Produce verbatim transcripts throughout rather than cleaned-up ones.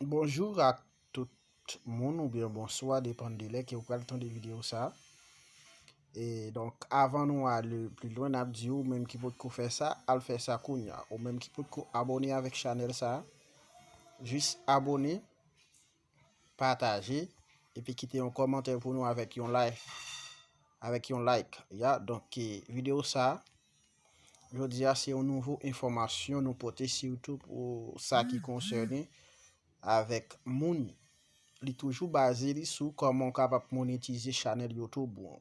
Bonjou a tout moun oubyen bonswa, depann de lè ke w pral tande videyo sa a. E donk, avan nou ale pli lwen, n ap di ou menm ki potko fè sa, al fè sa kounye a. Ou menm ki potko abòne avèk chanèl sa a, jis abòne, pataje, epi kite yon kòmantè pou nou avèk yon like. Avèk yon like. Ya, donk, e, videyo sa a, jodi a, se yon nouvo enfòmasyon nou pote sitou pou sa ki konsène avèk moun. Li toujou baze li sou kòman w kapab monetize chanèl YouTube ou an.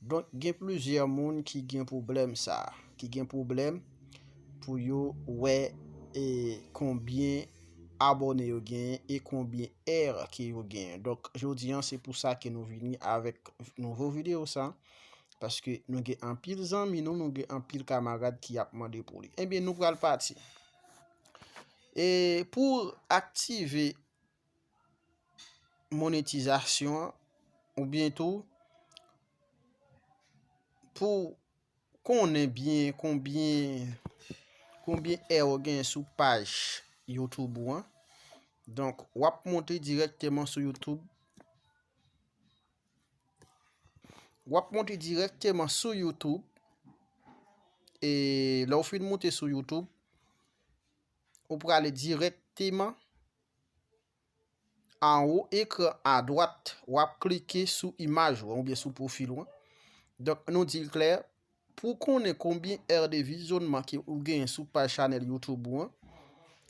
Donk, gen plizyè moun ki gen pwoblèm sa a, ki gen pwoblèm pou yo wè e konbyen abòne yo genyen e konbyen è ke yo genyen. Donk, jodi a, se pou sa ke nou vini avèk nouvo videyo sa, paske nou gen anpil zanmi nou, nou gen anpil kamarad ki ap mande pou li. Ebyen, nou pral pati. E pou aktive monetizasyon an, oubyen tou, pou konnen byen konbyen, konbyen è w gen sou paj YouTube ou an. Donk, w ap monte dirèkteman sou YouTube. W ap monte dirèkteman sou YouTube. E lè w fin monte sou YouTube, ou prale dirèkteman anwo ekran adwat, w ap klike sou imaj ou an oubyen sou pwofil ou an. Donk, nou di l klè, pou konnen konbyen è de vizyònman ke ou genyen sou paj chanèl YouTube ou an,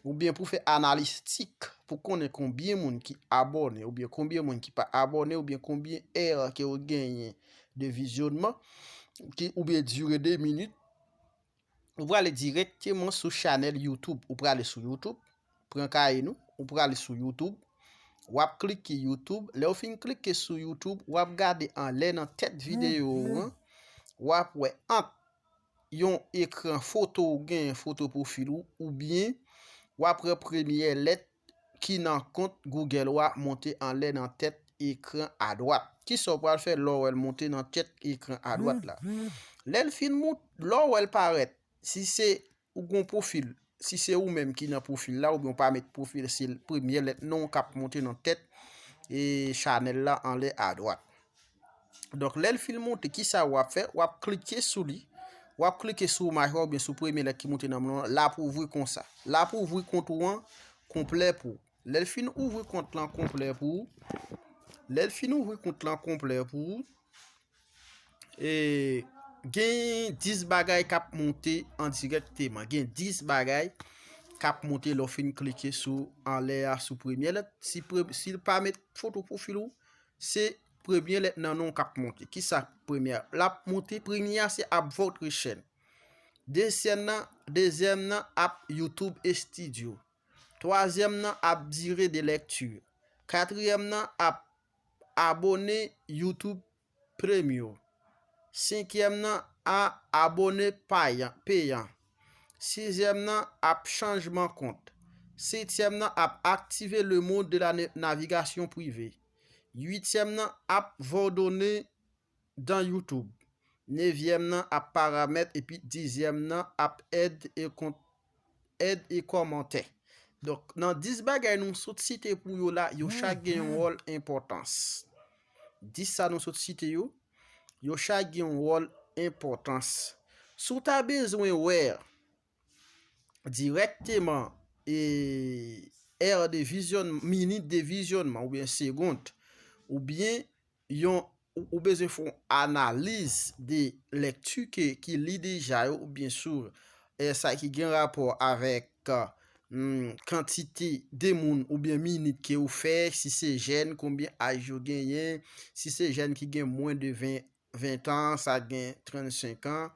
oubyen pou fè analistik, pou konnen konbyen moun ki abòne, oubyen konbyen moun ki pa abòne, oubyen konbyen è ke ou genyen de vizyònman, ki, oubyen dire de minit, ou prale dirèkteman sou chanèl YouTube. Ou prale sou YouTube, pran kaye nou, ou prale sou YouTube, w ap klike YouTube. Lè w fin klike sou YouTube, w ap gade anlè nan tèt videyo an, w ap wè ant yon ekran foto ou genyen, foto pwofil ou, oubyen w ap wè premyè lèt ki nan kont Google ou a monte anlè nan tèt ekran adwat. Kisa w pral fè lè w wè l monte nan tèt ekran adwat la? Lè l fin mont, lè w wè l parèt, si se ou gon pwofil, si se ou menm ki nan pwofil la, oubyen w pa met pwofil, se premyè lèt non w k ap monte nan tèt e chanèl la anlè adwat. Donk, lè l fin monte, kisa w ap fè? W ap klike sou li. W ap klike sou imaj la oubyen sou premye lèt ki monte nan non an. L ap ouvri konsa. L ap ouvri kont ou an konplè pou ou. Lè l fin ouvri kont lan konplè pou ou, lè l fin ouvri kont lan konplè pou ou, e, gen dis bagay k ap monte an dirèkteman. Gen dis bagay k ap monte lè w fin klike sou anlè a sou premye lèt. Si pre-, si l pa met foto pwofil ou, se premye lèt nan non w k ap monte. Kisa premye a? L ap monte, premye a se ap votre chaîne. Dezyèm nan, dezyèm nan ap YouTube Studio. Twazyèm nan ap durée de lecture. Katriyèm nan ap abonné YouTube Premium. Senkyèm nan a abonné payan, peyan. Sizyèm nan ap chanjman kont. Setyèm nan ap activer le mode de la ne-, navigation privée. Uityèm nan ap vos données dans YouTube. Nevyèm nan ap paramèt, epi dizyèm nan ap èd e kont-, èd e kòmantè. Donk, nan dis bagay nou sot site pou yo la, yo chak gen yon wòl enpòtans. Dis sa nou sot site yo, yo chak gen yon wòl enpòtans. Si w ta bezwen wè dirèkteman, e, è de vizyòn-, minit de vizyònman oubyen segond, oubyen yon, ou, ou bezwen fè yon analiz de lèkti ke, ki li deja yo, oubyen sou, e, sa ki gen rapò avèk, hmm, kantite de moun oubyen minit ke ou fè, si se jèn, konbyen aj yo genyen, si se jèn ki gen mwens de ven, ven an, sa gen trannsenk an,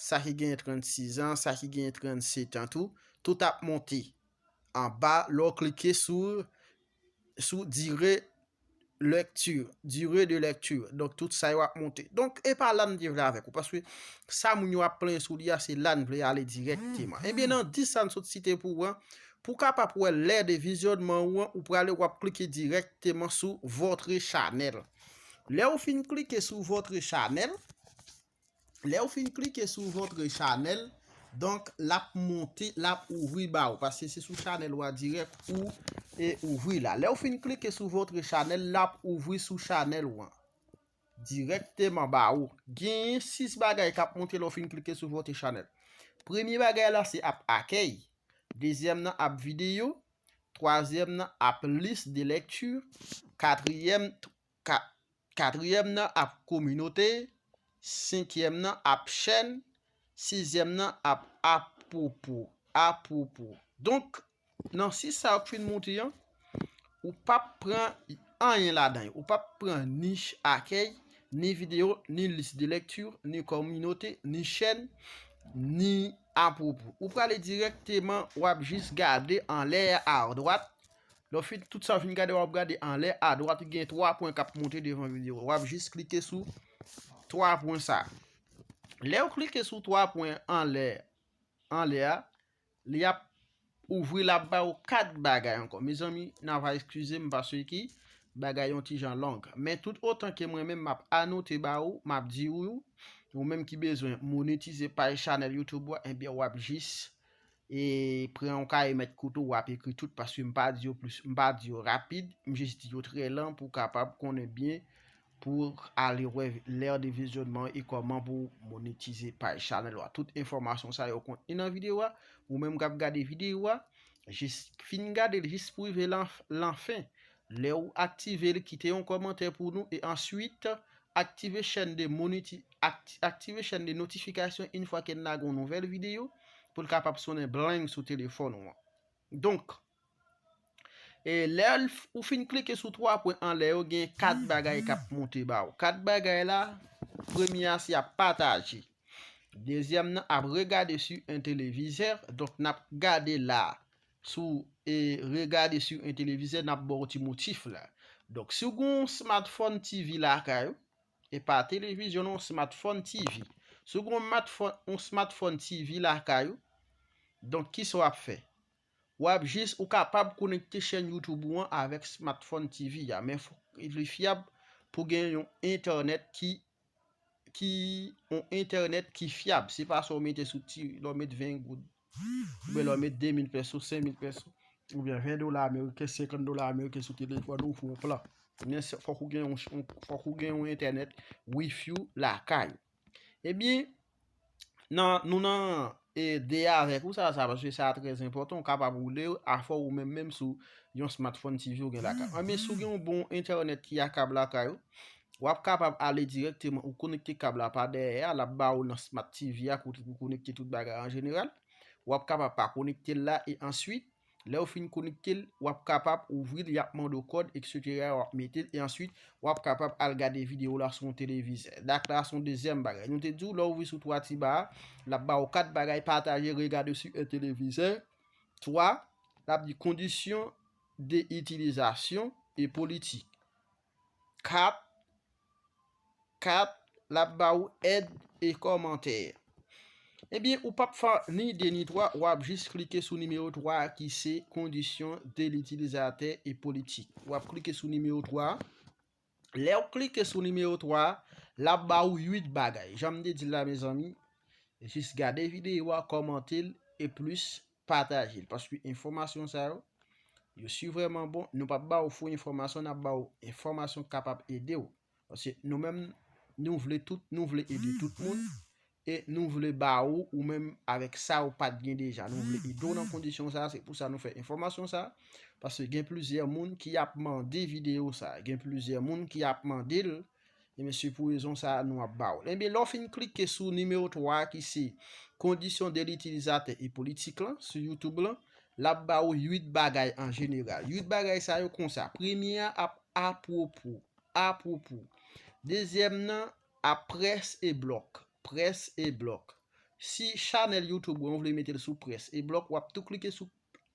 sa ki gen trannsis an, sa ki gen trannset an tou, tout ap monte anba lè w klike sou, sou dire lèkti, dire de lèkti. Donk, tout sa yo ap monte. Donk, e pa la n te vle avèk ou, paske sa moun yo ap plenyen sou li a, se la n vle ale dirèkteman. Ebyen, nan dis sa n sot site pou ou an, pou w kapab wè lè de vizyònman ou an, ou prale, w ap klike dirèkteman sou votre channel. Lè ou fin klike sou votre channel, lè ou fin klike sou votre channel, Donk, l ap monte, l ap ouvri ba ou, paske se sou chanèl ou a dirèk ou e ouvri la. Lè ou fin klike sou votre channel, l ap ouvri sou chanèl ou an. Dirèkteman ba ou. Genyen sis bagay k ap monte lè ou fin klike sou votre channel. Premye bagay la, se ap akèy. Dezyèm nan ap videyo. Twazyèm nan ap liste de lecture. Katriyèm, ka, katriyèm nan ap kominote. Senkyèm nan ap chèn. Sizyèm nan ap apwopo. Apwopo. Donk, nan sis sa yo k fin monte an, ou p ap pran anyen ladan yo. Ou p ap pran ni akèy, ni videyo, ni liste de lecture, ni kominote, ni chèn, ni apwopo. Ou prale dirèkteman, w ap jis gade anlè a adwat. Lè w fin, tout sa w fin gade, w ap gade anlè adwat, gen twa pwen k ap monte devan videyo. W ap jis klike sou twa pwen sa. Lè w klike sou twa pwen anlè, anlè a, li ap ouvri, l ap ba ou kat bagay ankò. Mezanmi, n a va eskize m paske bagay yon ti jan long. Men tout otan ke mwen menm m ap anote ba ou, m ap di ou, ou menm ki bezwen monetize paj chanèl YouTube ou a, ebyen w ap jis e pran yon kaye mèt kouto, w ap ekri tout, paske m pa di yo plis, m pa di yo rapid, m jis di yo trè lan pou w kapab konnen byen pou ale wè lè de vizyonnman e kòman pou monetize paj chanèl ou a. Tout enfòmasyon sa yo kontni nan videyo a. Ou menm k ap gade videyo a, jis fin gade l jis pou rive lan, lanfen. Lè ou aktive l, kite yon kòmantè pou nou e answit aktive chèn de moniti, akti, aktive chèn de notifikasyon yon fwa ke n lage yon nouvèl videyo pou l kapab sonnen blang sou telefòn ou an. Donk, e lè l f- ou fin klike sou twa pwen anlè yo, gen kat bagay k ap monte ba ou. Kat bagay la, premye a se ap pataje. Dezyèm nan ap regade sou en televizè. Donk, n ap gade la. Si w e regade sou en televizè, n ap ba w ti motif la. Donk, si w gen yon smartphone T V lakay ou, e pa televizyon non, smartphone T V. Si w gen yon smartphone, yon smartphone T V lakay ou, donk, kisa w ap fè? W ap jis, ou kapab konekte chèn YouTube ou an avèk smartphone T V a, men fòk li fyab pou gen yon entènèt ki, ki, yon entènèt ki fyab. Se pa sa w mete sou ti, lè w met ven goud, oubyen lè w met de mil pèso, senk mil pèso, oubyen ven dola ameriken, senkant dola ameriken sou telefòn ou, ou fè yon plan. Men se, fòk ou gen yon, yon, fòk ou gen yon entènèt wifi w lakay ou. Ebyen, nan, nou nan e, de avèk ou sa, sa, paske sa trè enpòtan, ou kapab woule afè w ou menm menm sou yon smartphone T V ou gen lakay ou. Anben, si w gen yon bon entènèt ki a kab lakay ou, w ap kapab ale dirèkteman, ou konekte kab la pa dèyè a, l ap ba ou nan Smart T V a, kote pou konekte tout bagay an jeneral. W ap kapab pa konekte l la, e answit, lè w fin konekte l, w ap kapab ouvri l, y ap mande w kòd, etsetera, w ap mete l, e answit, w ap kapab al gade videyo la sou yon televizè. Dak la, se yon dezyèm bagay. Nou te di w, lè w ouvri sou twa ti ba a, l ap ba w kat bagay, pataje, regade sou yon televizè. Twa, l ap di kondisyon de itilizasyon e politik. Kat, kat, l ap ba ou èd e kòmantè. Ebyen, ou p ap fè ni de ni twa, w ap jis klike sou nimewo twa a ki se kondisyon de litilizatè e politik. W ap klike sou nimewo twa a. Lè w klike sou nimewo twa a, l ap ba ou uit bagay. Jan m te di l la, mezanmi, jis gade videyo a, kòmante l e plis pataje l. Paske enfòmasyon sa yo, yo si vrèman bon. Nou p ap ba ou fo enfòmasyon, n ap ba ou enfòmasyon k kapab ede w. Paske nou menm, nou vle tout, nou vle ede tout moun. E nou vle ba ou, ou menm avèk sa ou pa t gen deja. Nou vle ede w nan kondisyon sa, se pou sa nou fè enfòmasyon sa. Paske gen plizyè moun ki ap mande videyo sa. Gen plizyè moun ki ap mande l. Ebyen, se pou rezon sa a nou ap ba w. Ebyen, lè w fin klike sou nimewo twa a ki se kondisyon de litilizatè e politik lan, sou YouTube lan, l ap ba ou uit bagay an jeneral. Uit bagay sa yo konsa. Premye a ap apwopo. Apwopo. Dezyèm nan ap près e blòk. Près e blòk. Si chanèl YouTube ou an ou vle mete l sou près e blòk, w ap tou klike sou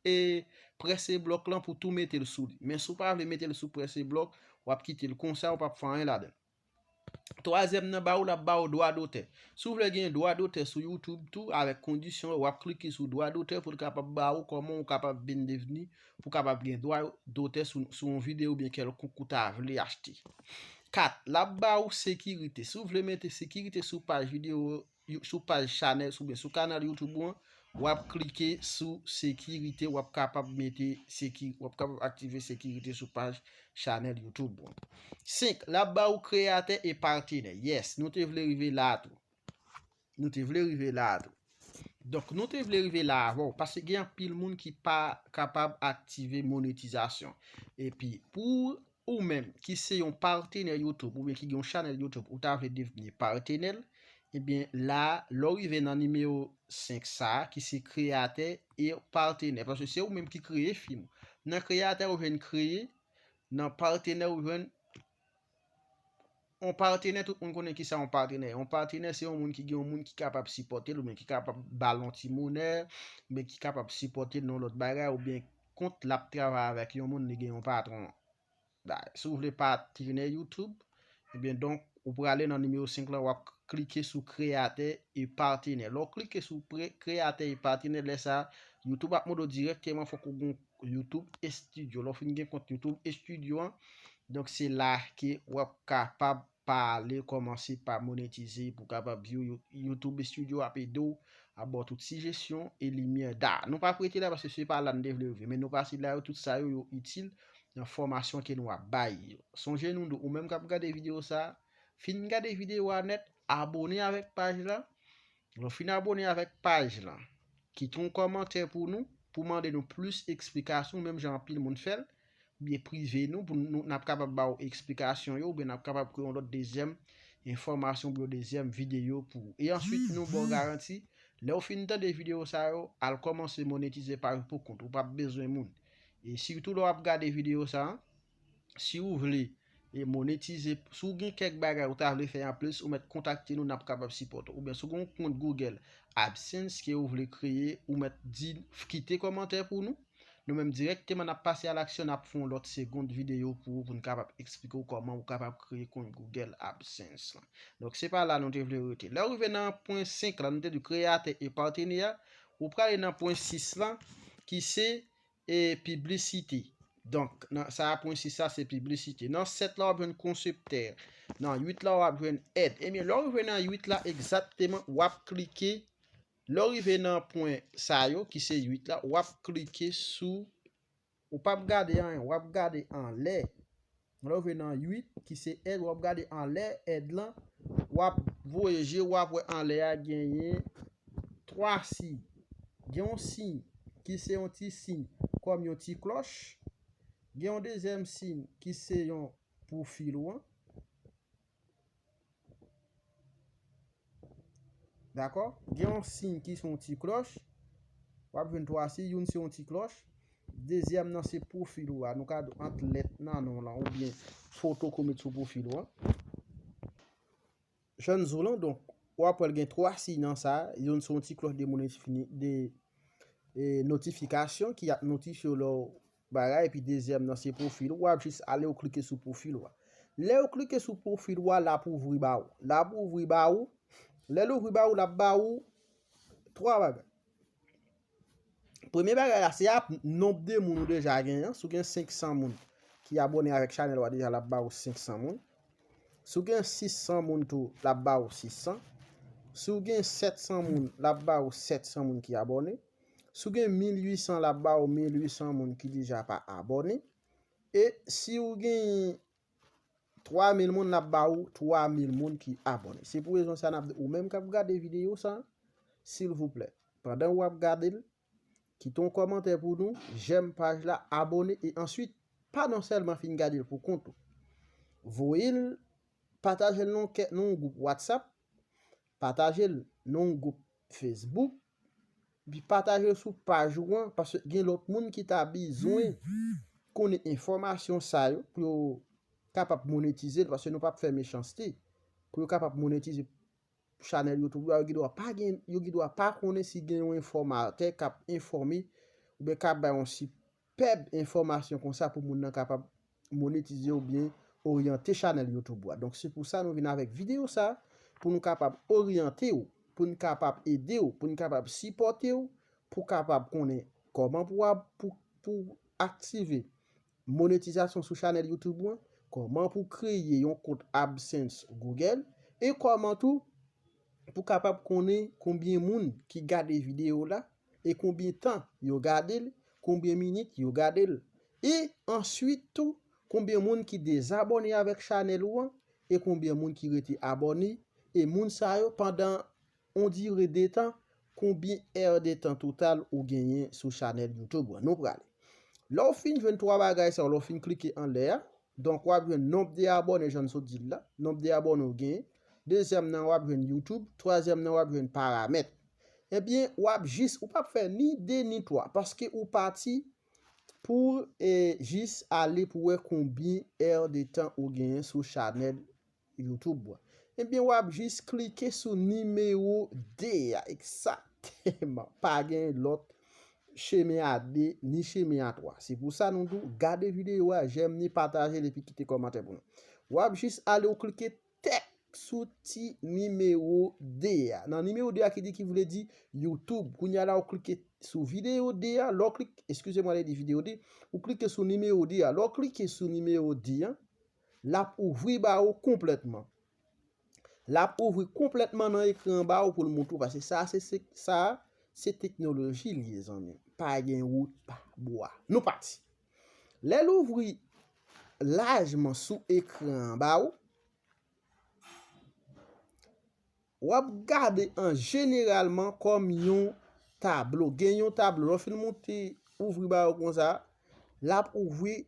e près e blòk lan pou tou mete l sou li. Men si w pa vle mete l sou près e blòk, w ap kite l konsa, ou p ap fè anyen ladan l. Twazyèm nan ba ou, l ap ba ou dwa dotè. Si w vle gen dwa dotè sou YouTube tou, avèk kondisyon yo, w ap klike sou dwa dotè pou l kapab ba ou kòman ou kapab vin devni, pou w kapab gen dwa dotè sou, sou yon videyo oubyen kèlkonk ou ta vle achte. Kat, l ap ba ou sekirite. Si w vle mete sekirite sou paj videyo, sou paj chanèl oubyen sou kanal YouTube ou an, w ap klike sou sekirite, w ap kapab mete seki, w ap kapab aktive sekirite sou paj chanèl YouTube ou an. Senk, l ap ba ou kreyatè e patenè. Yes, nou te vle rive la a tou. Nou te vle rive la a tou. Donk, nou te vle rive la avan w, paske gen anpil moun ki pa kapab aktive monetizasyon. Epi, pou ou menm ki se yon patenè YouTube oubyen ki gen yon chanèl YouTube, ou ta vle devni patenè l, ebyen, la, lè w rive nan nimewo senk sa a, ki se kreyatè e patenè. Paske se ou menm ki kreye fim ou. Nan kreyatè, ou jwenn kreye, nan patenè, ou jwenn yon patenè, tout moun konnen ki sa yon patenè. Yon patenè, se yon moun ki gen yon moun ki kapab sipòte l, oubyen ki kapab ba l yon ti monè, oubyen ki kapab sipòte l nan yon lòt bagay, oubyen kont l ap travay avèk yon moun, li gen yon patwon. Bay. Si w vle patenè YouTube, ebyen, donk, ou prale nan nimewo senk lan, w ap klike sou kreyatè e patenè. Lè w klike sou pre-, kreyatè e patenè, lè sa a, YouTube ap mande w dirèkteman fòk ou gen YouTube Studio. Lè w fin gen kont YouTube Studio an, donk, se la ke w ap kapab pale, kòmanse pa monetize pou w kapab viv. You-, YouTube Studio ap ede w, ap ba w tout sijesyon e limyè da. Nou p ap rete la paske se pa la n te vle rive, men nou pase la yo, tout sa yo, yo itil nan fòmasyon ke nou ap bay yo. Sonje nou di, ou menm k ap gade videyo sa a, fin gade videyo a nèt, abone avèk paj la. Lè w fin abone avèk paj la, kite yon kòmantè pou nou, pou mande nou plis eksplikasyon, menm jan anpil moun fè l, oubyen prive nou, pou nou, n ap kapab ba w eksplikasyon yo, oubyen n ap kapab kreye yon lòt dezyèm enfòmasyon oubyen yon dezyèm videyo pou ou. E answit, nou ba w garanti, lè w fin tande videyo sa yo, al kòmanse monetize paj ou pou kont ou, ou p ap bezwen moun. E sitou lè w ap gade videyo sa a, si w vle e monetize, si w gen kèk bagay ou ta vle fè anplis, ou mèt kontakte nou, n ap kapab sipòte w. Oubyen si w gen yon kont Google AdSense ke w vle kreye, ou mèt di, kite kòmantè pou nou. Nou menm dirèkteman n ap pase a laksyon, n ap fè yon lòt segond videyo pou ou, pou n kapab eksplike w kòman ou kapab kreye kont Google AdSense lan. Donk, se pa la nou te vle rete. Lè w rive nan pwen senk la, nou te di kreyatè e patenè a, ou prale nan pwen sis la, ki se e piblisite. Donk, nan sa a, pwen sis la, se piblisite. Nan sèt la, w ap jwenn konseptè. Nan uit la, w ap jwenn èd. Ebyen, lè w rive nan uit la, egzakteman, w ap klike. Lè w rive nan pwen sa yo, ki se uit la, w ap klike sou, ou p ap gade anyen, w ap gade anlè. Lè w rive nan uit, ki se èd, w ap gade anlè èd lan, w ap voye je w, w ap wè anlè a genyen twa siy. Gen yon siy ki se yon ti siy kòm yon ti klòch. Gen yon dezyèm siy ki se yon pwofil ou an. Dakò? Gen yon siy ki se yon ti klòch. W ap jwenn twa siy, youn se yon ti klòch. Dezyèm nan se pwofil ou a. Nou ka di ant lèt nan non lan oubyen foto ke w met sou pwofil ou an. Jan n di w lan, donk, w ap wè l gen twa siy nan sa a. Youn se yon ti klòch de monifini-, de, e, notifikasyon ki ap notifye w lè w bagay, epi dezyèm nan se pwofil ou. W ap jis ale, w klike sou pwofil ou a. Lè w klike sou pwofil ou a, l ap ouvri ba ou. L ap ouvri ba ou. Lè l ouvri ba ou, l ap ba ou twa bagay. Premye bagay la, se ap nonb de moun ou deja genyen an. Si w gen senk san moun ki abòne avèk chanèl ou a deja, l ap ba ou senk san moun. Si w gen sis san moun tou, l ap ba ou sis san. Si w gen sèt san moun, l ap ba ou sèt san moun ki abòne. Si w gen mil uit san, l ap ba ou mil uit san moun ki deja pa abòne. E si w gen twa mil moun, l ap ba ou twa mil moun ki abòne. Se pou rezon sa n ap di ou menm k ap gade videyo sa, silvouplè, pandan w ap gade l, kite yon kòmantè pou nou, jèm paj la, abòne, e answit, pa non sèlman fin gade l pou kont ou. Voye l, pataje l nan yon kè, nan yon gwoup WhatsApp, pataje l nan yon gwoup Facebook, epi pataje l sou paj ou an, paske gen lòt moun ki ta bezwen konnen enfòmasyon sa yo pou yo kapab monetize l, paske nou p ap fè mechanste, pou yo kapab monetize chanèl YouTube yo a, yo gen dwa pa gen, yo gen dwa pa konnen si gen yon enfòmatè k ap enfòme oubyen k ap bay yon sipèb enfòmasyon konsa pou moun nan kapab monetize oubyen oryante chanèl YouTube ou a. Donk, se pou sa nou vin avèk videyo sa, pou nou kapab oryante w, pou n kapab ede w, pou n kapab sipòte w, pou w kapab konnen kòman pou w ap-, pou, pou w aktive monetizasyon sou chanèl YouTube ou an, kòman pou w kreye yon kont AdSense Google, e kòman tou pou kapab konnen konbyen moun ki gade videyo la e konbyen tan yo gade l, konbyen minit yo gade l. E answit tou, konbyen moun ki dezabòne avèk chanèl ou an e konbyen moun ki rete abòne. E moun sa yo, pandan on dire de tan, konbyen è de tan total ou genyen sou chanèl YouTube ou an. Nou prale. Lè w fin jwenn twa bagay sa yo, lè w fin klike anlè a, donk w ap jwenn nonb de abòne, jan n sot di l la, nonb de abòne ou genyen. Dezyèm nan, w ap jwenn YouTube. Twazyèm nan, w ap jwenn paramèt. Ebyen, w ap jis, ou p ap fè ni de ni twa, paske ou pati pou e, jis ale pou wè konbyen è de tan ou genyen sou chanèl YouTube ou an. Ebyen, w ap jis klike sou nimewo de a, egzakteman. Pa gen lòt chemen a de, ni chemen a twa. Se pou sa nou di w, gade videyo a, jèm li, pataje l, epi kite kòmantè pou nou. W ap jis ale, ou klike tèk sou ti nimewo de a. Nan nimewo de a ki di, ki vle di YouTube. Kounye a la, ou klike sou videyo de a. Lè w klike, eskize m, m te di videyo de. Ou klike sou nimewo de a. Lè w klike sou nimewo de a, l ap ouvri ba ou konplètman. L ap ouvri konplètman nan ekran an ba ou pou l montre w, paske sa se, se, sa se teknoloji l ye, zanmi m. Pa gen wout, pa bwa. Nou pati. Lè l ouvri lajman sou ekran an ba ou, w ap gade an jeneralman kòm yon tablo. Gen yon tablo. Lè w fin monte, ouvri ba ou konsa, l ap ouvri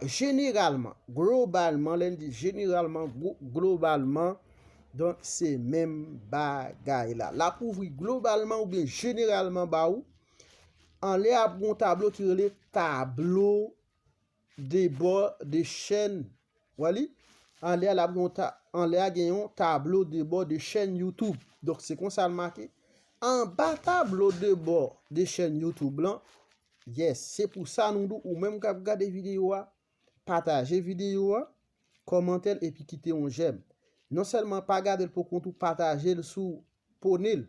jeneralman, globalman, lè n di jeneralman, glo-, globalman, donk se menm bagay la. L ap ouvri globalman oubyen jeneralman ba ou. Anlè a ap gen yon tablo ki rele tablo de bò de chèn. Wè li? Anlè a, l ap gen yon ta-, anlè a gen yon tablo de bò de chèn YouTube. Donk, se konsa l make. Anba tablo de bò de chèn YouTube lan, yes, se pou sa nou di w, ou menm k ap gade videyo a, pataje videyo a, kòmante l epi kite yon jèm. Non sèlman pa gade l pou kont ou, pataje l sou, pone l,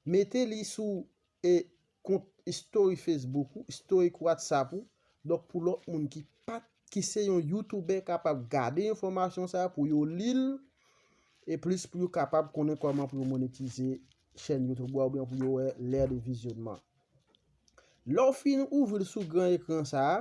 mete li sou e kont story Facebook ou, story WhatsApp ou. Donk, pou lòt moun ki pa t, ki se yon YouTuber, kapab gade enfòmasyon sa a, pou yo li l, e plis pou yo kapab konnen kòman pou yo monetize chèn YouTube ou a, oubyen pou yo wè lè de vizyonnman. Lè w fin ouvri l sou gran ekran sa a,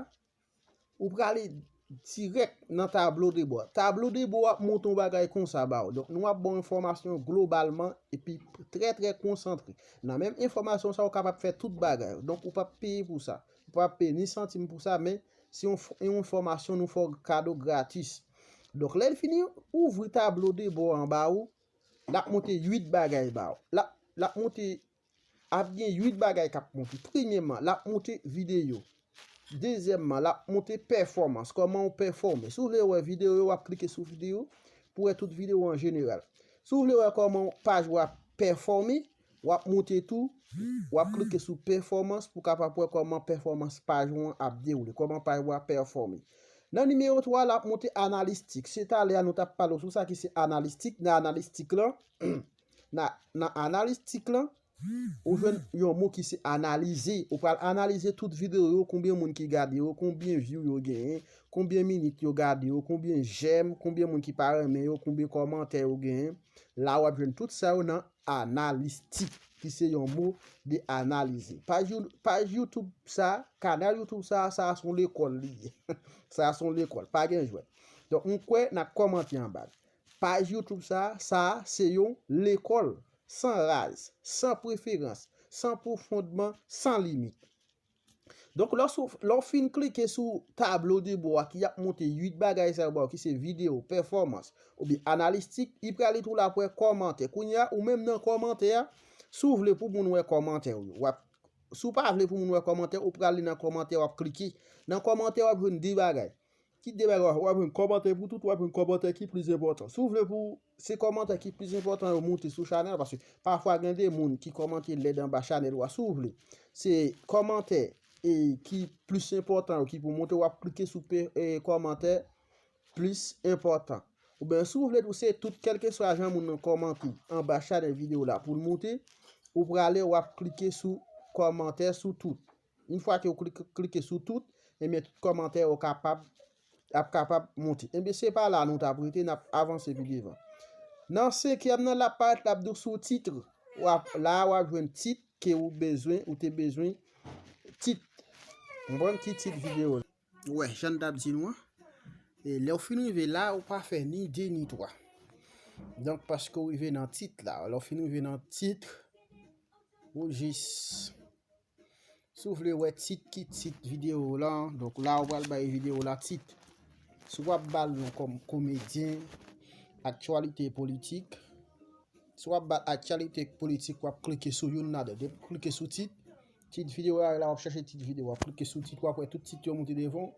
ou prale dirèk nan tablo de bò. Tablo de bò ap montre yon bagay konsa ba ou. Donk, nou ap ba w enfòmasyon globalman epi trè, trè konsantre. Nan menm enfòmasyon sa, ou kapab fè tout bagay. Donk, ou p ap peye pou sa. Ou p ap peye ni santim pou sa, men se yon f-, yon enfòmasyon nou fè w kado gratis. Donk, lè l fini ouvri tablo de bò an ba ou, l ap montre uit bagay ba ou. L ap, l ap montre ap gen uit bagay k ap monte. Premyèman, l ap monte videyo. Dezyèmman, l ap monte pèfòmans, kòman w pèfòme. Si w vle wè videyo yo, w ap klike sou videyo pou wè tout videyo an jeneral. Si w vle wè kòman paj ou a pèfòme, w ap monte tou, w ap klike sou pèfòmans pou w kapab wè kòman pèfòmans paj ou an ap dewoule, kòman paj ou a pèfòme. Nan nimewo twa, l ap monte analistik. Se talè a nou t ap pale w sou sa ki se analistik. Nan analistik lan, nan, nan analistik lan, ou jwenn yon mo ki se analize. Ou pral analize tout videyo yo, konbyen moun ki gade yo, konbyen view yo genyen, konbyen minit yo gade yo, konbyen jèm, konbyen moun ki pa renmen yo, konbyen kòmantè yo genyen. La w ap jwenn tout sa yo nan analistik, ki se yon mo de analize. Paj You-, paj YouTube sa, kanal YouTube sa, sa se yon lekòl li ye. Sa se yon lekòl, pa gen jwèt. Donk, m kwè n ap kòmante anba l. Paj YouTube sa, sa se yon lekòl san raz, san preferans, san pwofondman, san limit. Donk, lè w sou, lè w fin klike sou tablo de bò a ki ap montre uit bagay sa yo ba w, ki se videyo, pèfòmans, oubyen analistik, li prale tou la pou wè kòmantè. Kounye a, ou menm nan kòmantè a, si w vle pou moun wè kòmantè w yo, w ap, si w pa vle pou moun wè kòmantè, ou prale nan kòmantè, w ap klike. Nan kòmantè, w ap jwenn de bagay. Ki de bagay w ap jwenn? Kòmantè pou tout, w ap jwenn kòmantè ki plis enpòtan. Si w vle pou se kòmantè ki plis enpòtan yo monte sou chanèl, paske pafwa gen de moun ki kòmante lèd anba chanèl ou a. Si w vle se kòmantè e ki plis enpòtan yo ki pou monte, w ap klike sou pe-, e, kòmantè plis enpòtan. Oubyen si w vle tou se tout, kèlkeswa jan moun nan kòmante anba chanèl videyo la pou l monte, ou prale, w ap klike sou kòmantè sou tout. Yon fwa ke w klik-, klike sou tout, ebyen, tout kòmantè yo kapab, ap kapab monte. Ebyen, se pa la nou t ap rete, n ap avanse pi devan. Nan senkyèm nan, l ap parèt, l ap di w sou tit. W ap, la a, w ap jwenn tit ke ou bezwen, ou te bezwen tit. Konprann ki tit videyo. Wè, jan n t ap di nou an. E lè w fin rive la, ou pa fè ni de ni twa. Donk, paske w rive nan tit la. Lè w fin rive nan tit, ou jis, si w vle wè tit, ki tit videyo la, donk la, ou pral bay videyo la tit. Si w ap ba l non kòm komedyen, aktyalite politik, si w ap ba l aktyalite politik, w ap klike sou youn ladan. Depi w klike sou tit, tit videyo a, la w ap chèche tit videyo, w ap klike sou tit, w ap wè tout tit yo monte devan w.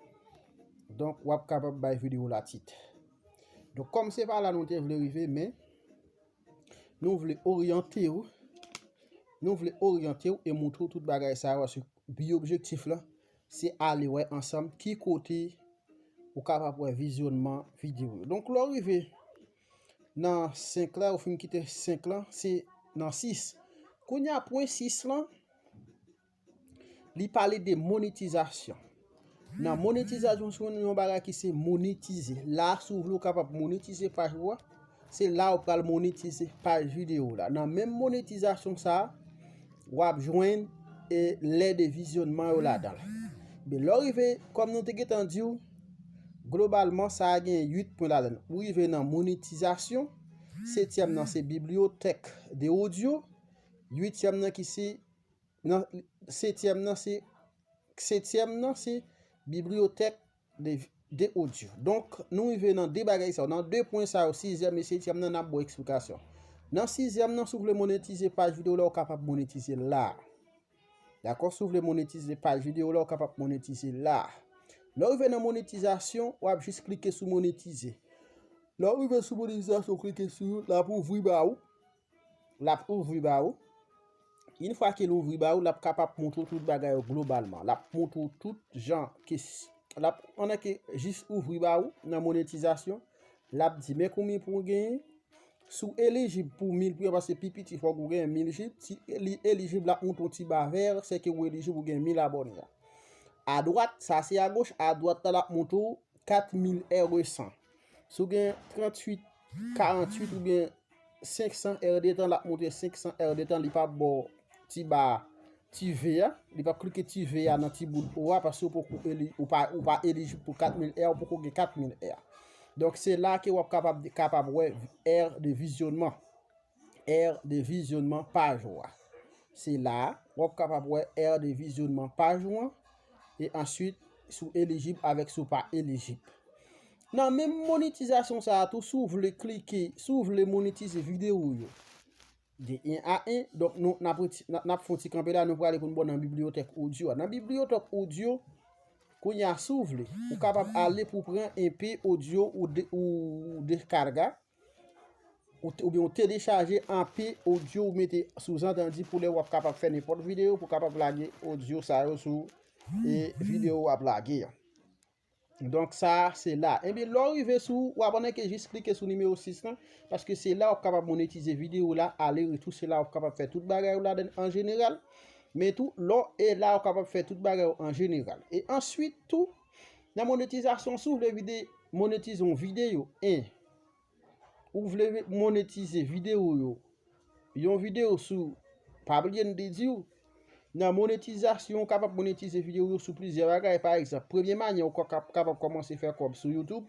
Donk, w ap kapab bay videyo la tit. Donk, kòm se pa la nou te vle rive, men nou vle oryante w, nou vle oryante w e montre w tout bagay sa yo, paske bi objektif la, se ale wè ansanm ki kote ou kapab wè vizyònman videyo yo. Donk, lè w rive nan senk la, ou fin kite senk lan, se nan sis. Kounye a, pwen sis lan, li pale de monetizasyon. Nan monetizasyon, se yon bagay ki se monetize. La, si w vle, w kapab monetize paj ou a. Se la ou pral monetize paj videyo w la. Nan menm monetizasyon sa a, w ap jwenn, e, lè de vizyònman yo ladan l. Men lè w rive, kòm nou te gentan di w, globalman, sa a gen uit pwen ladan l. Ou rive nan monetizasyon, setyèm nan se bibliyotèk de odyo, uityèm nan ki se, nan, setyèm nan se, setyèm nan se bibliyotèk de, de odyo. Donk, nou rive nan de bagay sa yo. Nan de pwen sa yo, sizyèm e setyèm nan, n ap ba w eksplikasyon. Nan sizyèm nan, si w vle monetize paj videyo la, ou kapab monetize l la. Dakò? Si w vle monetize paj videyo la, ou kapab monetize l la. Lè w rive nan monetizasyon, w ap jis klike sou monetize. Lè w rive sou monetizasyon, w klike sou, l ap ouvri ba ou. L ap ouvri ba ou. Yon fwa ke l ouvri ba ou, l ap kapab montre w tout bagay yo globalman. L ap montre w tout jan ke s-, l ap, pandan ke jis ouvri ba ou nan monetizasyon, l ap di men konbyen pou w genyen. Si w elijib pou mil pwen, paske pi piti fòk ou genyen mil jib. Si li elijib, l ap montre w ti ba vè, se ke ou elijib, ou gen mil abòne a. Adwat, sa se agoch, adwat la, l ap montre w kat mil R san. Si w gen tranntuit, karanntuit oubyen senk san èdtan, l ap montre senk san èdtan, li p ap ba w ti ba, ti V a, li p ap klike ti V a nan ti bout O a, paske ou poko eli-, ou pa, ou pa elijib pou kat mil R, ou poko gen kat mil R. Donk, se la ke w ap kapab, kapab wè R de vizyònman. R de vizyònman paj ou a. Se la, w ap kapab wè R de vizyònman paj ou an, e answit, si w elijib avèk si w pa elijib. Nan menm monetizasyon sa a tou, si w vle klike, si w vle monetize videyo yo de en a en, donk nou, n ap reti-, n ap, n ap fè yon ti kanpe la, nou prale pou n bò nan bibliyotèk odyo a. Nan bibliyotèk odyo, kounye a, si w vle, ou kapab ale pou pran enpe odyo ou de-, ou deskarga, ou te-, oubyen ou telechaje enpe odyo ou mete sou zantandi pou lè w ap kapab fè nenpòt videyo, pou w kapab lage odyo sa yo sou, e, videyo w ap lage an. Donk, sa a, se la. Ebyen, lè w rive sou, w ap annik jis klike sou nimewo sis lan, paske se la w ap kapab monetize videyo w la, ale retou, se la w ap kapab fè tout bagay ou ladan an jeneral. Men tou, lè w, e la w ap kapab fè tout bagay ou an jeneral. E answit tou, nan monetizasyon, si w vle vide-, monetize yon videyo, en, ou vle monetize videyo yo, yon videyo sou, pa bliye n te di w, nan monetizasyon, ou kapab monetize videyo yo sou plizyè bagay. Pa egzanp, premye manyè ou ka-, ka-, kapab kòmanse fè kòb sou YouTube,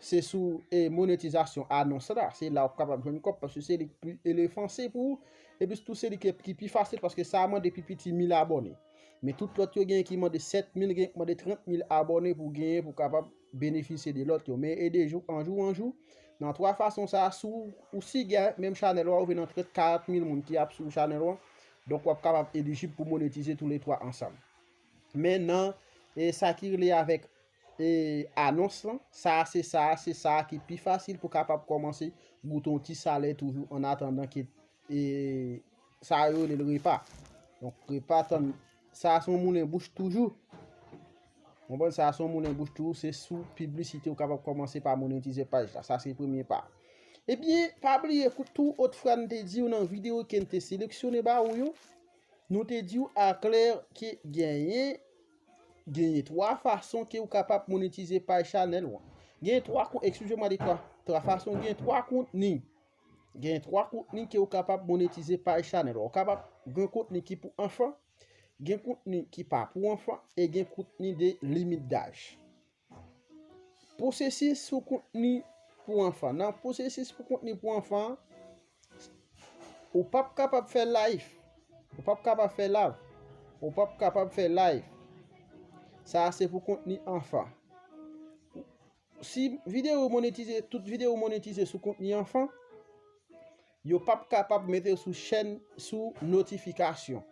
se sou, e, monetizasyon anons la. Se la ou kapab jwenn kòb, paske se li k pi elefanse pou ou. Epi tou, se li ki, ki pi fasil, paske sa a mande pi piti mil abòne. Men tout lòt yo genyen ki mande sèt mil, genyen ki mande trant mil abòne pou genyen, pou kapab benefisye de lòt yo. Men e de jou, an jou an jou, nan twa fason sa a, si w, ou si gen menm chanèl ou a, ou vin nan trant, karant mil moun ki ap swiv chanèl ou an, donk w ap kapab elijib pou monetize toulètwa ansanm. Men nan, e, sa ki rele avèk, e, anons lan, sa a se sa a, se sa a ki pi fasil pou kapab kòmanse goute yon ti salè toujou, an atandan ke, e, sa yo rele l repa. Donk, repa, tann, sa a se yon moulen bouch toujou. Konprann, sa a se yon moulen bouch toujou, se sou piblisite ou kapab kòmanse pa monetize paj la. Sa se premye pa. Ebyen, pa bliye tou, otfwa n te di w nan videyo ke n te seleksyone ba ou yo, nou te di w aklè ke genyen, genyen twa fason ke ou kapab monetize paj chanèl ou an. Genyen twa kon-, excusez-moi, de twa, twa fason, genyen twa kontni. Gen twa kontni ke ou kapab monetize paj chanèl. Ou kapab gen kontni ki pou anfan, gen kontni ki pa pou anfan, e gen kontni de limit daj. Pwosesis sou kontni pou anfan. Nan pwosesis pou kontni pou anfan, ou p ap kapab fè live. Ou p ap kapab fè live. Ou p ap kapab fè live. Sa a se pou kontni anfan. Si videyo monetize, tout videyo monetize sou kontni anfan, yo p ap kapab mete sou chèn, sou notifikasyon.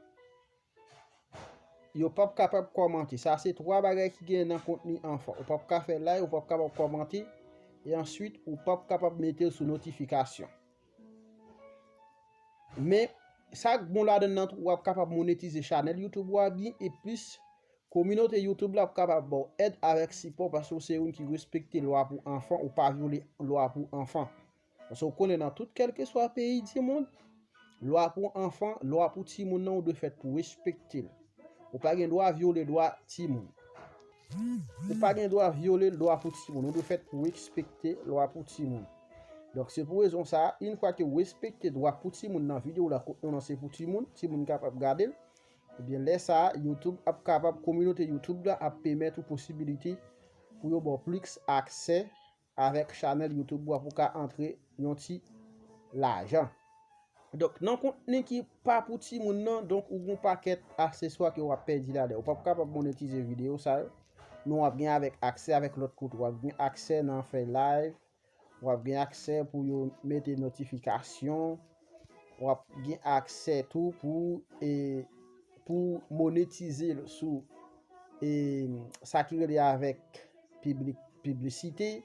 Yo p ap kapab kòmante. Sa se twa bagay ki gen nan kontni anfan. Ou p ap ka fè live, ou p ap kapab kòmante, e answit, ou p ap kapab mete l sou notifikasyon. Men, sa k bon ladan l nan tou, w ap kapab monetize chanèl YouTube ou a byen, e plis, kominote YouTube la ap kapab ba w èd avèk sipò, paske w se youn ki respekte lwa pou anfan, ou pa vyole lwa pou anfan. Paske w konnen nan tout kèlkeswa peyi di mond, lwa pou anfan, lwa pou timoun nan, ou dwe fèt pou respekte l. Ou pa gen dwa vyole dwa timoun. Ou pa gen dwa vyole dwa pou timoun. Ou dwe fèt pou respekte lwa pou timoun. Donk, se pou rezon sa a, yon fwa ke w respekte dwa pou timoun nan videyo la, kontni w nan se pou timoun, timoun kapab gade l, ebyen, lè sa a, YouTube ap kapab, kominote YouTube la ap pèmèt ou posibilite pou yo ba w plis aksè avèk chanèl YouTube ou a pou ka antre yon ti lajan. Donk, nan kontni ki pa pou timoun nan, donk, ou gen yon pakèt akseswa ke w ap pèdi ladan. Ou p ap kapab monetize videyo sa yo, men w ap gen avèk aksè avèk lòt kote. W ap gen aksè nan fè live, w ap gen aksè pou yo mete notifikasyon, w ap gen aksè tou pou, e, pou monetize l sou, e, sa ki rele avèk piblik, piblisite.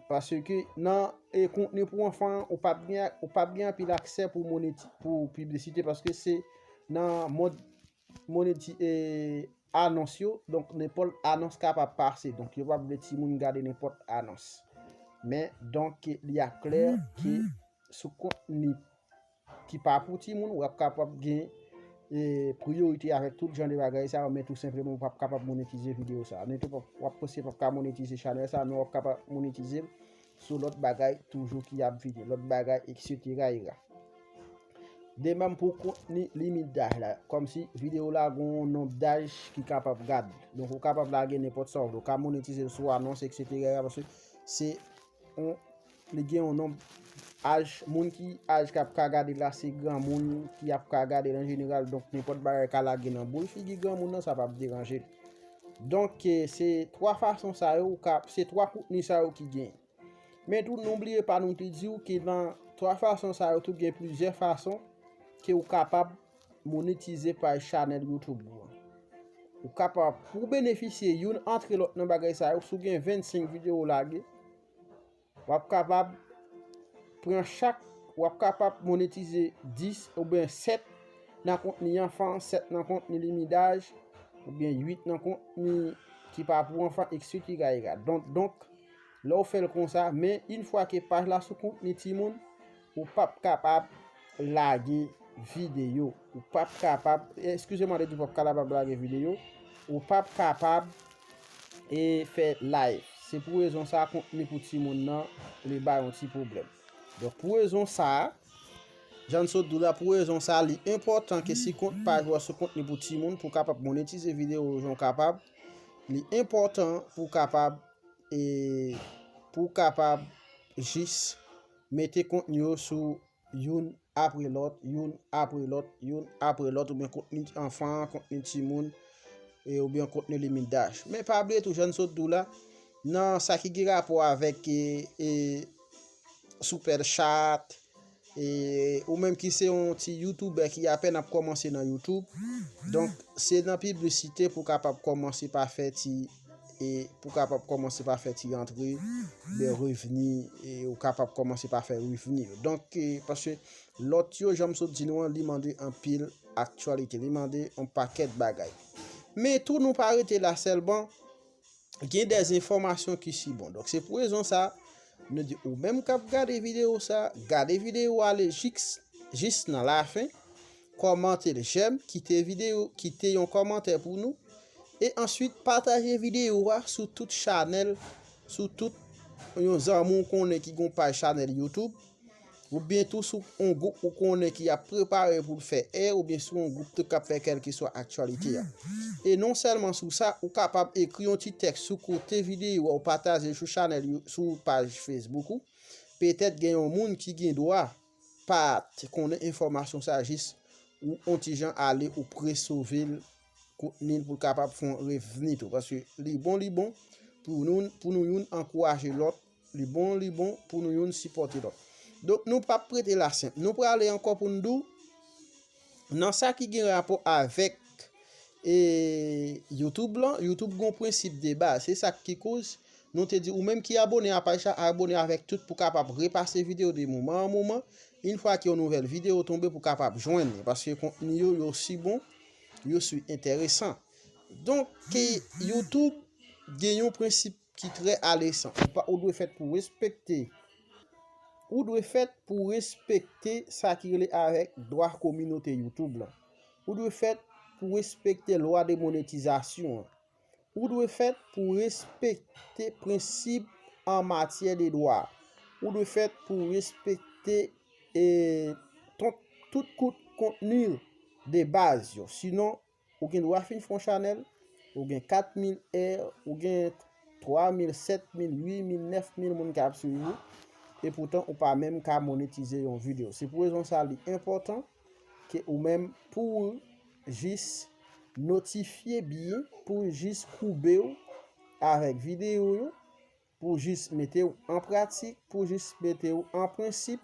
Paske nan, e, kontni pou anfan, ou p ap gen, ou p ap gen anpil aksè pou moneti-, pou piblisite, paske se nan mond moneti-, e, anons yo, donk nenpòt anons kapab pase. Donk yo p ap vle timoun gade nenpòt anons. Men, donk, li ap klè ke sou kontni ki pa pou timoun, w ap kapab gen, e, priyorite avèk tout jan de bagay sa yo, men tou senpleman, w p ap kapab monetize videyo sa. Men tou, w ap panse w p ap ka monetize chanèl sa, men w ap kapab monetize l sou lòt bagay toujou ki ap vini, lòt bagay, etsetera, etsetera. De menm pou kontni limit daj la, kòmsi videyo la gen yon nonb daj ki kapab gade. Donk, ou kapab lage nenpòt sa w vle. Ou ka monetize l sou anons, etsetera, paske se yon, li gen yon nonb aj, moun ki aj k ap ka gade la, se granmoun ki ap ka gade l an jeneral. Donk, nenpòt bagay ka lage nan boul figi granmoun nan, sa p ap deranje l. Donk, e, se twa fason sa yo, ou ka, se twa kontni sa yo ki gen. Men tou, nou bliye pa nou te di w ke nan twa fason sa yo tou, gen plizyè fason ke ou kapab monetize paj chanèl YouTube ou an. Ou kapab, pou w benefisye youn antre lòt nan bagay sa yo, si w gen vennsenk videyo w lage, w ap kapab pran chak, w ap kapab monetize dis oubyen sèt nan kontni anfan, sèt nan kontni limit daj, oubyen uit nan kontni ki pa pou anfan, etsetera, etsetera. Donk, donk, lè w fè l konsa, men yon fwa ke paj la sou kontni timoun, ou p ap kapab lage videyo. Ou p ap kapab, eskize m, m te di w p ap kapab lage videyo. Ou p ap kapab, e, fè live. Se pou rezon sa, kontni pou timoun nan, li bay yon ti pwoblèm. Donk, pou rezon sa, jan n sot di w la, pou rezon sa, li enpòtan ke si kont paj ou a sou kontni pou timoun, pou w kapab monetize videyo ou jan w kapab, li enpòtan pou w kapab, e, pou w kapab jis mete kontni yo sou youn apre lòt, youn apre lòt, youn apre lòt, oubyen kontni anfan, kontni timoun, e, oubyen kontni limit daj. Men pa bliye tou, jan n sot di w la, nan sa ki gen rapò avèk, e, e, super chat, e, ou menm ki se yon ti youtubè ki apèn ap kòmanse nan YouTube, donk, se nan piblisite pou w kapab kòmanse pa fè ti, e, pou w kapab kòmanse pa fè ti rantre, de revni, e, ou kapab kòmanse pa fè revni yo. Donk, e, paske lòt yo, jan m sot di nou an, li mande anpil aktyalite, li mande yon pakèt bagay. Men tou, nou pa rete la sèlman, gen de enfòmasyon ki si bon. Donk, se pou rezon sa, nou di ou menm k ap gade videyo sa, gade videyo ale jis, jis nan lafen, kòmante l, jèm, kite videyo, kite yon kòmantè pou nou, e answit pataje videyo a sou tout chanèl, sou tout yon zanmi w konnen ki gon paj chanèl YouTube, oubyen tou sou yon gwoup ou konnen ki ap prepare pou l fè è, oubyen sou yon gwoup tou k ap fè kèlkeswa aktyalite a. E non sèlman sou sa, ou kapab ekri yon ti tèks sou kote videyo a, ou pataje l sou chanèl, sou paj Facebook ou. Petèt gen yon moun ki gen dwa pa t konnen enfòmasyon sa, jis ou on ti jan ale, ou presove l, kontni l pou l kapab fè yon revni tou. Paske li bon, li bon pou nou, pou nou youn ankouraje lòt. Li bon, li bon pou nou youn sipòte lòt. Donk, nou p ap prete la senp. Nou prale ankò pou n di w, nan sa ki gen rapò avèk e, YouTube lan, YouTube gon prensip de baz. Se sa ki koz nou te di ou menm ki abone a paj la, abone avèk tout pou kapab repase videyo de moman an moman. Yon fwa ke yon nouvèl videyo tonbe pou kapab jwenn li. Paske kontni yo, yo si bon, yo si enteresan. Donk, ke YouTube gen yon prensip ki trè alesan. Ou pa, ou dwe fèt pou respekte. Ou dwe fèt pou respekte sa ki rele avèk dwa kominote YouTube lan. Ou dwe fèt pou respekte lwa de monetizasyon an. Ou dwe fèt pou respekte prensip an matyè de dwa. Ou dwe fèt pou respekte e, ton, tout kout kontni de baz yo. Sinon, ou gen dwa fin fè yon chanèl, ou gen kat mil è, ou gen twa mil, sèt mil, uit mil, nèf mil moun k ap swiv ou, e poutan ou pa menm ka monetize yon videyo. Se pou rezon sa li enpòtan ke ou menm pou w jis notifye byen, pou w jis koube w avèk videyo yo, pou jis mete w an pratik, pou jis mete w an prensip,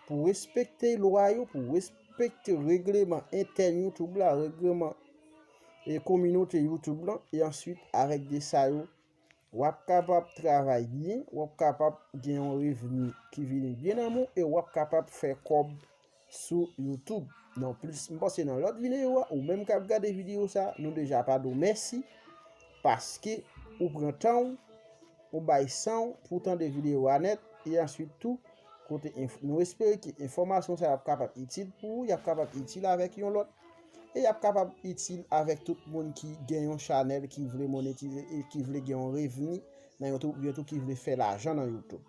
pou respekte lwa yo, pou respekte regleman entèn YouTube la, regleman e kominote YouTube lan, e answit avèk de sa yo, w ap kapab travay byen, w ap kapab gen yon revni ki vini byen nan men w, e w ap kapab fè kòb sou YouTube. Non plis, m panse nan lòt videyo a, ou menm k ap gade videyo sa, nou deja pa di w mèsi, paske ou pran tan w, ou bay san w pou tande videyo a nèt, e answit tou, kote enf-, nou espere ke enfòmasyon sa y ap kapab itil pou ou, y ap kapab itil avèk yon lòt, e y ap kapab itil avèk tout moun ki gen yon chanèl ki vle monetize e ki vle gen yon revni nan YouTube, oubyen tou ki vle fè lajan nan YouTube.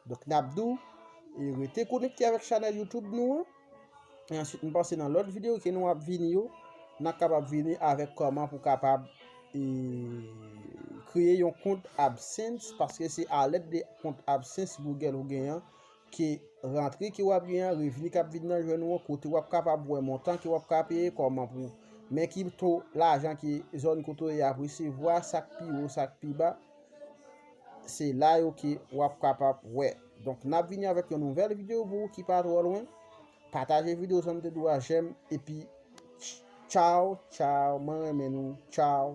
Donk, n ap di w, e rete konekte avèk chanèl YouTube nou an. E answit, m panse nan lòt videyo ke nou ap vini yo, n ap kapab vini avèk kòman pou kapab, e, kreye yon kont AdSense, paske se alèd de kont AdSense Google ou genyen an, ke rantre ke w ap genyen an, revni k ap vin nan jwèt ou an, kote w ap kapab wè montan ke w ap ka peye, kòman pou, men ki to lajan ke zòn kote w ye ap resevwa, sa k pi wo, sa k pi ba, se la yo ke w ap kapab wè. Donk, n ap vini avèk yon nouvèl videyo pou ou ki pa twò lwen. Pataje videyo sa, m te di w a jèm, epi tchaw, tchaw, mwen renmen nou, tchaw.